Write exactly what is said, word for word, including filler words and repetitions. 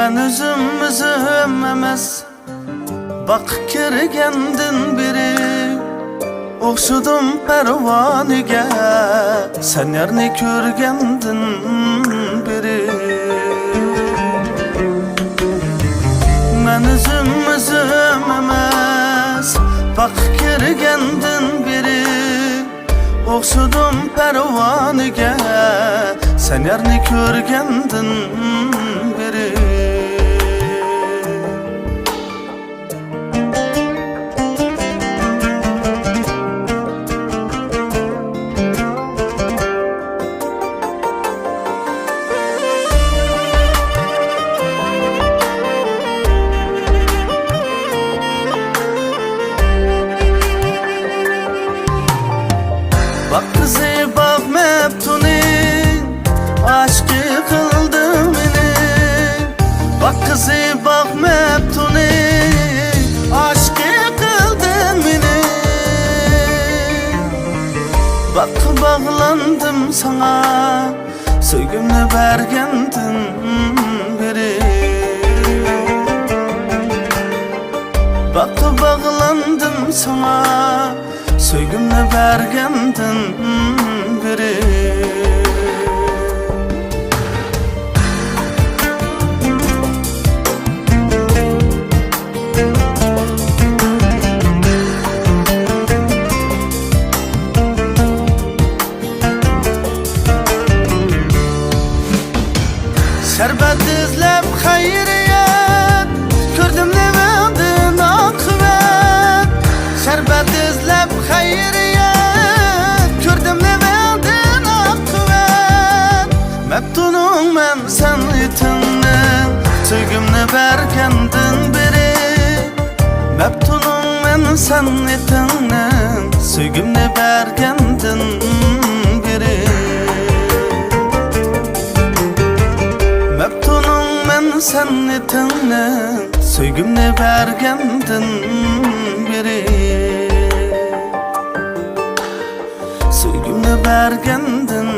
مەن ئۆزۈم ئۆزۈم ئەمەس، باغقا كىرگەندىن بېرى ئوخشىدىم پەرۋانىگە، سەن يارنى كۆرگەندىن بېرى. مەن ئۆزۈم ئۆزۈم ئەمەس، باغقا كىرگەندىن بېرى ئوخشىدىم پەرۋانىگە، سەن يارنى كۆرگەندىن بېرى. باغ قىزى باغ مەپتۇنى، ئاشىقى قىلدى مېنى. باغ قىزى باغ مەپتۇنى، ئاشىقى قىلدى مېنى. باغقا باغلاندىم ساڭا، سۆيگۈمنى بەرگەندىن بېرى. باغقا باغلاندىم ساڭا، سۆيگۈمنى بەرگەندىن بېرى. شەربەت ئىزلەپ خەيرىيەت، كۆردۈم لېۋىڭدىن ئاقىۋەت. شەربەت ئىزلەپ خەيرىيەت، كۆردۈم لېۋىڭدىن ئاقىۋەت. مەپتۇنۇڭ مەن سەن ئېتىڭنى، سۆيگۈمنى بەرگەندىن بېرى. مەپتۇنۇڭ مەن سەن ئېتىڭنى، سۆيگۈمنى بەرگەندىن بېرى. مەپتۇنۇڭ مەن سەن ئېتىڭنى، سۆيگۈمنى بەرگەندىن بېرى. سۆيگۈمنى بەرگەندىن